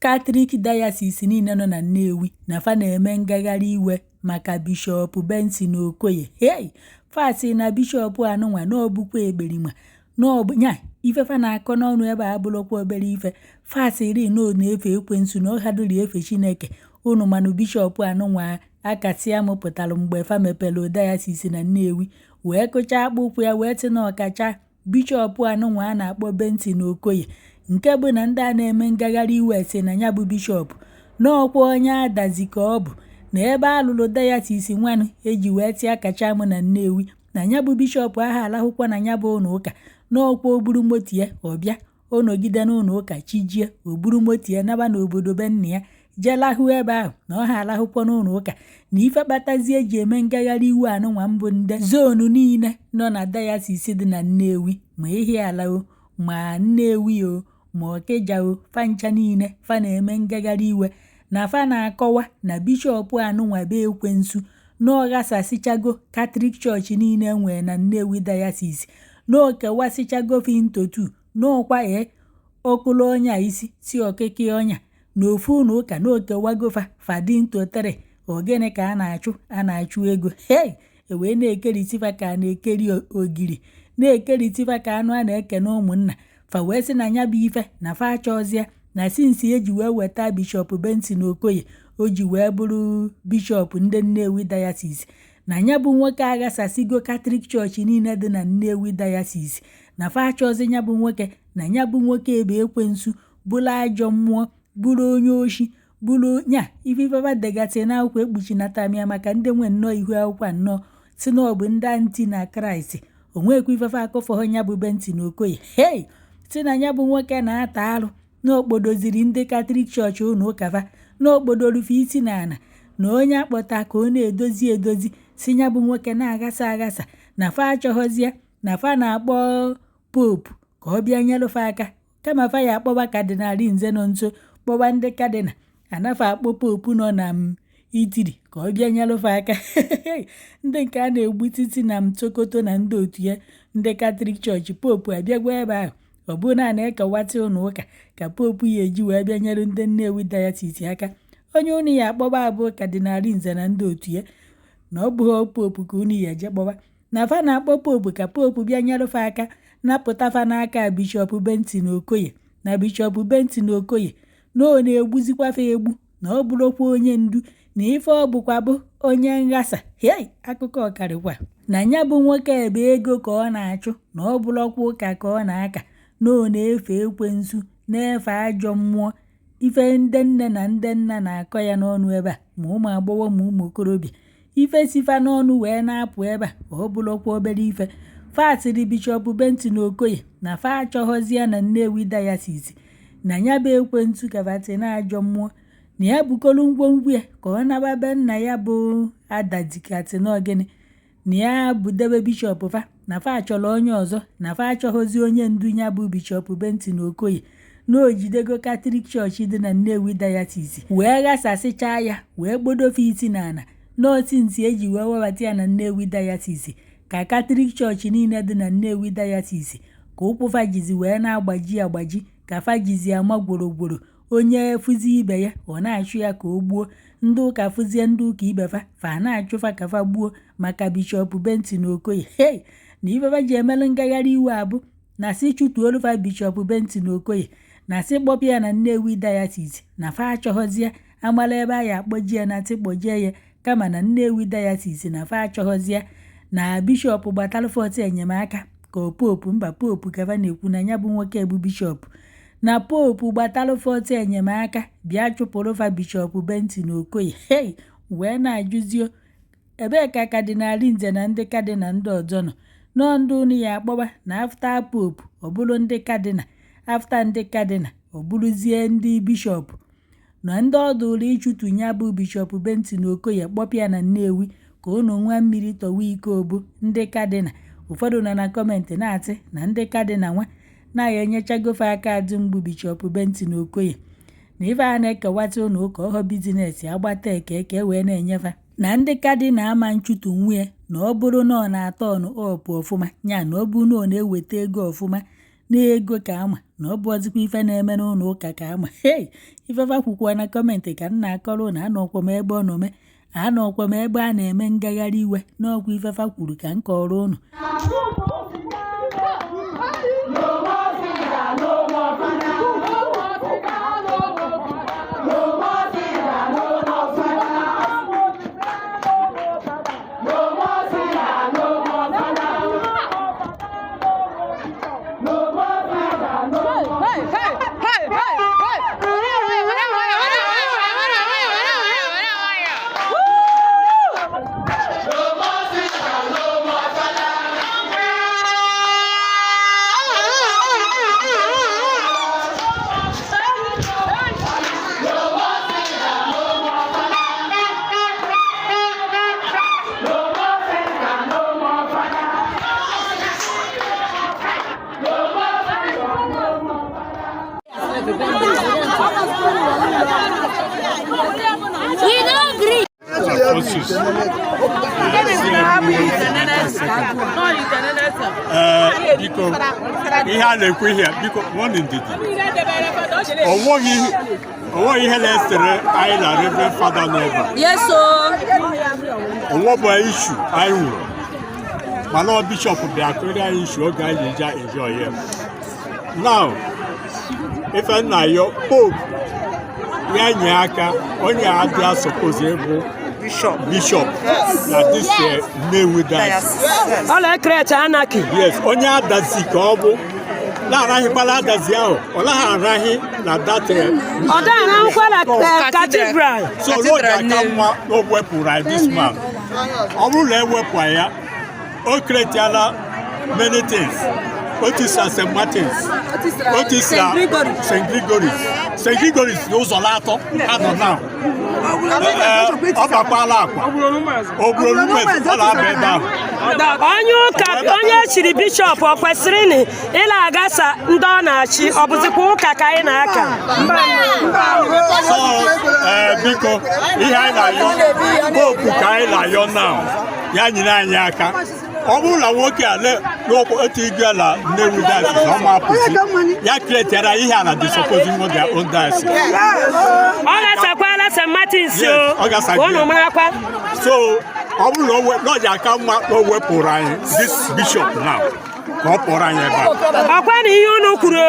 Katọlik Diocese niile nọ na Nnewi na fa na-eme ngagharị iwe maka Bishọp Benson Okoye. Hey! Fa sị na bishọp anụnwa na ọ bụkwa ekperima na ọ bụ nya ife fa na-akọ n'ọnụ ebe a abụrụkwa obere ife. Fa sịrị na ọ na-efe ekwensu, na ọ hadụrụ efe Chineke. Unu manụ bishọp anụnwa akasịa mụpụtara mgbe fa mepere diocese na Nnewi wee kụchaa akpụ ụkwụ ya wee sị na ọkacha bishọp anụnwa a na-akpọ Benson Okoye, nke bụ na ndị a na-eme ngagharị iwe si na ya bụ bishọp n'ọkwa onye adazi ka ọ bụ na ebe alụrụ diocese nwanụ eji wee tịa kacha mụ na Nnewi, na ya bụ bishọp ahụ alahụkwa na ya bụ ụlọ ụka, n'ọkwa o buru moto ya ọbịa ọ nọgide n'ụlọ ụka chijie, o buru moto ya naba n'obodo be nna ya jee lahụ ebe ahụ, na ọ ha alahụkwa n'ụlọ ụka. Na ife kpatazie eji eme ngagharị iwe anụnwa mbụ ndị zone niile nọ na diocese dị na Nnewi, ma Ihiala o, ma Nnewi o, ma Ọkịja o, fa ncha niile fa na-eme ngagharị iwe na fa na-akọwa na bishọp anụnwa bụ ekwensu, na ọ ghasasịchago Katọlik chọọchị niile enwere na Nnewi Diocese, na o kewasịchago fa into two, n'ọkwa e ọkụlụ ọnya isi si ọkịkị ọnya na ofu ụlọ ụka, na okewago fa fa dị into three. Ogene ka a na-achụ? A na-achụ ego. Hey! E wee na-ekerisi fa ka a na-ekeri ogiri, na-ekerisi fa ka anụ a na-eke na ụmụnna. Fa wee sị na ya bụ ife na fa achọzie na since eji wee weta Bishọp Benson Okoye o ji wee bụrụ bishọp ndị Nnewi Diocese, na ya bụ nwoke aghasasịgo Katọlik chọọchị niile dị na Nnewi Diocese, na fa achọzi ya bụ nwoke, na ya bụ nwoke bụ ekwensu, bụrụ ajọ mmụọ, bụrụ onye oshi, bụrụ nya ife ifefa degasị n'akwụkwọ ekpuchinata m ya maka ndị nwe nnọọ ihu akwụkwọ nnọọ si na ọ bụ ndị anti na Kraịst. Onwekwa ifefe akọfọghọ ya bụ Benson Okoye. Hei! Si na ya bụ nwoke na-ata arụ, na okpodoziri ndị Katọlik chọọchị ụlọ ụka fa, na okpodorufe isi n'ala, na onye akpọta ka ọ na-edozi edozi, si ya bụ nwoke na-aghasa aghasa, na fa achọghọzie, na fa na-akpọ popu ka ọ bịa nyelụfe aka, kama fa ya akpọba Cardinal Nze nọ nso, kpọba ndị cardinal anafa akpọ popu nọ na m Itiri ka ọ bịa nyelụfe aka. Ndị nke a na-egbu titi na m Sokoto na ndị otu ya, ndị Katọlik chọọchị, popu abịagwa ebe ahụ. Ọ bụrụ na a na-ekewatị ụlọ ụka ka popu ya eji wee bịa nyere ndị Nnewi Diocese aka, onye unu ya akpọba abụ Cardinal Nze na ndị otu ya, na ọ bụghị popu ka unu ya eje kpọba. Na fa na-akpọ popu ka popu bịa nyelụfe aka napụta fa n'aka Bishọp Benson Okoye, na Bishọp Benson Okoye na ọ na-egbuzikwa fa egbu, na ọ bụrụkwa onye ndu, na ife ọ bụkwa bụ onye nghasa. Hei! Akụkọ ọkarịkwa na ya bụ nwoke ebe ego ka ọ na-achụ, na ọ bụrụkwa ụka ka ọ na-aka, na ọ na-efe ekwensu, na-efe ajọ mmụọ. Ife ndị nne na ndị nna na-akọ ya n'ọnụ ebe a, ma ụmụ agbọghọ ma ụmụ okorobịa, ife sifa n'ọnụ wee na-apụ ebe a, ọ bụrụkwa obere ife. Fa sịrị Bishọp Benson Okoye na fa achọghọzie na Nnewi Diocese, na ya bụ ekwensu kabatị na ajọ mmụọ, na ya bukọrọ ngwongwo ya ka ọ naba be nna ya bụ adadikatị n'ogene, na ya budebe bishọp fa, na fa chọrọ onye ọzọ, na fa achọghọzi onye ndu ya bụ Bishọp Benson Okoye, na o jidego Katọlik chọọchị dị na Nnewi Diocese wee ghasasịchaa ya, wee gbodofe isi n'ala. N'osinsi eji wee webata ya na Nnewi Diocese ka Katọlik chọọchị niile dị na Nnewi Diocese ka ụkwụ fa jizi wee na-agbaji agbaji, ka fa jizi ama gworogworo, onye fụzi ibe ya ọ na-achụ ya ka o gbuo. Ndị ụka fụzie ndị ụka ibe fa, fa na-achụ fa ka fa gbuo maka Bishọp Benson Okoye. Hei! Na ifefa ji emelụ ngagharị iwe abụ na si chụtuolu fa Bishọp Benson Okoye, na si kpọpụ ya na Nnewi Diocese, na fa achọghọzie amala ebe a ya akpọji ya na tịkpọjie ya, kama na Nnewi Diocese na fa achọghọzie, na bishọp gbatalụ fọtụ enyemaka ka popu mba popu ka fa na-ekwu na ya bụ nwoke bụ bishọp, na popu gbatalụ fọtụ enyemaka bịa chụpụrụ fa Bishọp Benson Okoye. Hei! Wee na-ajụzio ebee ka Cardinal Nze na ndị cardinal ndị ọzọ nọ nọọ, ndị unu ya akpọba na after popu ọ bụrụ ndị cardinal, after ndị cardinal ọ bụrụzie ndị bishọp, na ndị ọ dụrụ ịchụtu ya bụ Bishọp Benson Okoye kpọpụ ya na Nnewi ka unu nwa mmiri tọwa iko bụ ndị cardinal. Ụfọdụ nọ na comment na-atị na ndị cardinal nwa na-ya enyechagofe aka adị mgbu Bishọp Benson Okoye, na ife a na-ekewata ụlọ ụka ọghọ business agbata eke ka e wee na-enyefa, na ndị cardinal ama nchutu nwunye, na ọ bụrụ na ọ na-atọ ọnụ ọpụ ọfụma ya, na ọ bụrụ na ọ na-eweta ego ọfụma. Na ego ka ama na ọ bụ ọzịkwa ife na-eme n'ụlọ ụka ka ama. Hei, ifefa kwukwa na comment ka m na-akọrọ ụnụ. Anọkwa m ebe ọ nọ mee, anọkwa m ebe a na-eme ngagharị iwe n'ọkwa. Ifefa kwuru ka m kọrọ ụnụ. No more Caesar, no more Father. No more Caesar, no more Father. No more Caesar, no more Father. No more Caesar, no more Father. No more Father, no more. Hey, hey, hey, hey, hey! No more Caesar, no more Father. No more Caesar, no more Father. No more Caesar, no more Father. No more Caesar, no more Father. We no gree. Alphonsus. Ee, biko, ihe a na-ekwu ihe, biko, nwanne, ndidi. Onweghị ihe na-esere anyị na Reverend Father n'ebe a. Yes, o. Onwebụ issue anyị nwere, mana ọ bishọp bịa kụrụ anyị issue oge anyị ji eje enjoy ya. Now, ife nna yo Pope ya nye aka, onye adịa suppose ịbụ bishọp na this Nnewi diocese. Ọ na-ecreate anarchy. Yes, onye adazi ka ọ bụ na-arahịkwala adazi ahụ, ọ naghị arahị na that Ọ da-arahụkwa na cathedral. So n'oge aka mma na o wepụrụ anyị this man. Ọ bụrụ na ewepụ ya, o creatiala many things. O tisara St. Martins, o tisara St. Gregory's, St. Gregory's n'ụzọ atọ anọ now. Ee, ọ bakwala akwa o buru Olumezi, ọ na-aba ebe ahụ. Onye ụka, onye echiri bishọp, ọ kwesịrị na ịla agasa ndị ọ na-achị? Ọ bụzikwa ụka ka anyị na-aka? So ee, biko, ihe anyị na-ayọ Pope ka anyị na-ayọ now, ya nyere anyị aka. Ọ bụrụ na nwoke a n'okwu otu igwe na Nnewi diocese, ọ ma apụzi ya createra ihe a na the supposing their own diocese. Ọ gasakwala St. Martins o. Yes, ọ gasago ya. Unu marakwa. So ọ bụrụ na o na ọ ji aka mma na o wepụrụ anyị this bishop now, ka ọ pụrụ anyị ebe a. Ọkwa na ihe unu kwuru o.